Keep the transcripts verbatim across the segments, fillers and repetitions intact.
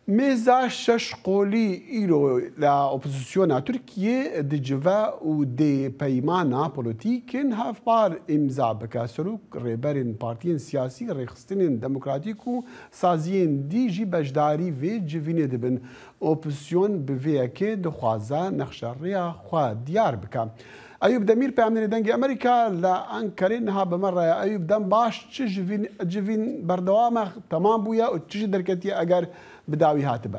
Mêza şeş qolî îro li opozisyona Tirkiyê dicive û dê peymana polîtîkên hevpar îmza bike. Serok rêberên partiyên siyasî, rêxistinên demokratîk û saziyên dî jî beşdarî vê civînê dibin. Opozisyon bi vê yekê dixwaze nexşerêya xwe diyar bike. Eyûp Demîr, peyamnêrê Dengê Amerîka li Ankarê niha bi me re ye. Eyûp, dem baş, çi civîn, civîn berdewam e, temam bûye û çi jî derketiye eger bi dawî hatibe?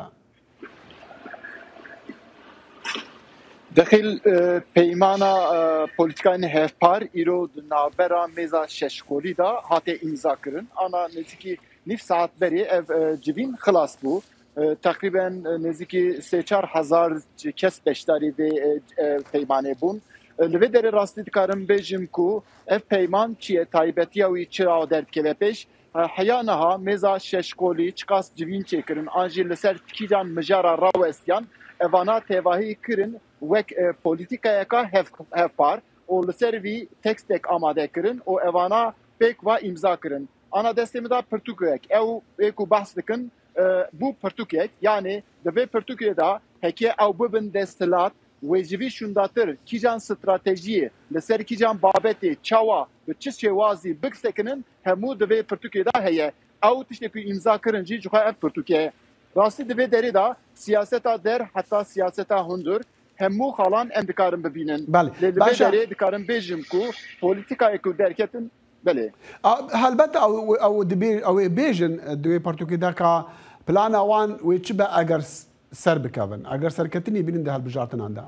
Dexil, e, peymana, e, polîtîkayên hevpar îro di navbera mêza şeşkolî de hate îmza kirin. Ana nêzîkî nîv saet berê ev, e, civîn xilas bû. E, teqrîben, e, nêzîkî sê çar hezar kes beşdarî vê, e, e, peymanê bûn. E, li vê derê rastî dikarim bêjim ku ev peyman çi ye, taybetiya wî çira derdikeve pêş? E, heya niha mêza şeşkolî çiqas civîn çêkirin, an jî li ser kîjan mijara rawestiyan, evana tevahî kirin wek, e, polîtîkayeka hev-, hevpar û li ser vî tekstek amade kirin û evana pêk va îmza kirin. Ana destê min de pirtûkek. Ew ê ku behs dikin, e, bû pirtûkek. Yanî di vê pirtûkê de heke ew bibin desthilat, wê ji vî şûndatir kîjan stratejiyê, li ser kîjan babetê, çawa, bi çi şêwazî bisekinin, hemû di vê pirtûkê de heye. Ew tiştê ku îmza kirin jî ji xwe ev pirtûk e. Rastî di vê derê de siyaseta der heta siyaseta hundir hemû xalan em dikarin bibînin. Belê. Lê li vê Baş e. derê dikarin bêjim ku polîtîkayê ku derketin, belê. A, helbet ew, ew dibê-, ew ê bêjin, e, di wê pirtûkê de ka plana wan wê çi be eger s-, ser bikevin, eger serketinî bînin di hilbijartinan de.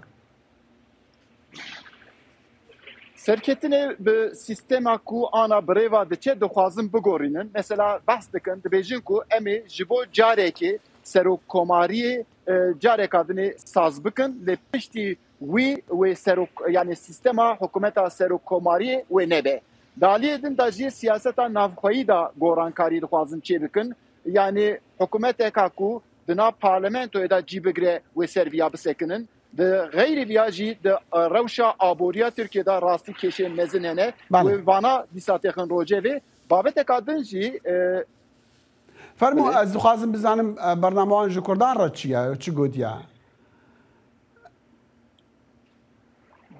Serketinê bi sîstema ku ana bi rêva diçe dixwazin bigorînin. Mesela behs dikin, dibêjin ku em ê ji bo carekê serokkomariyê, e, careka dinê saz bikin, lê piştî wî wê serok, yani sîstema hikûmeta serokkomariyê wê nebe. Di aliyê din de jî siyaseta navxweyî de gorankarî dixwazin çêbikin. Yani hikûmeteka ku di nav parlamentoyê de cî bigire wê ser viya bisekinin. Di xeyrî viya jî di, e, rewşa aboriya Tirkiye de rastî kêşeyên mezin hene. Belê. Wê vana dîsa têxin rojevê. Babeteka din jî, e, Fermo, Belê. ez dixwazim bizanim, e, bername wan ji Kurdan re çi ye, çi gotiye?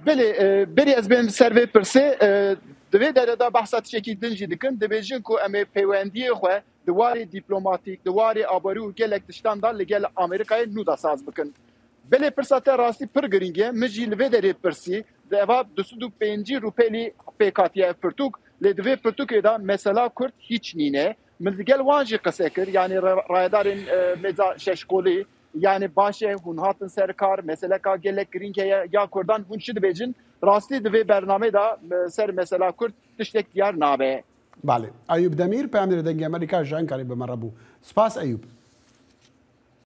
Belê, e, berî ez bêm ser vê pirsê, e, di vê derê de behsa tiştekî din jî dikin. Dibêjin ku em ê peywendiyê xwe di warê dîplomatîk, di warê aborî û gelek tiştan de li gel Amerîkayê nû de saz bikin. Belê, pirsa te rastî pir girîng e. Min jî li vê derê pirsî, di eva du sed û pêncî rûpelî pêk hatiye ev pirtûk, lê di vê pirtûkê de mesela Kurd hîç nîne. Min li gel wan jî qise kir, yanî re-, rayedarên, e, mêza şeşkolî, yanî baş e, hûn hatin ser kar, meseleka gelek girîng heye ya Kurdan, hûn çi dibêjin? Rastî di vê bernamê de, e, ser mesela Kurd tiştek diyar nabe. Belê. Eyûp Demîr, peyamnêrê Dengê Amerîka ji Enkarê bi me re bû. Spas Eyûp.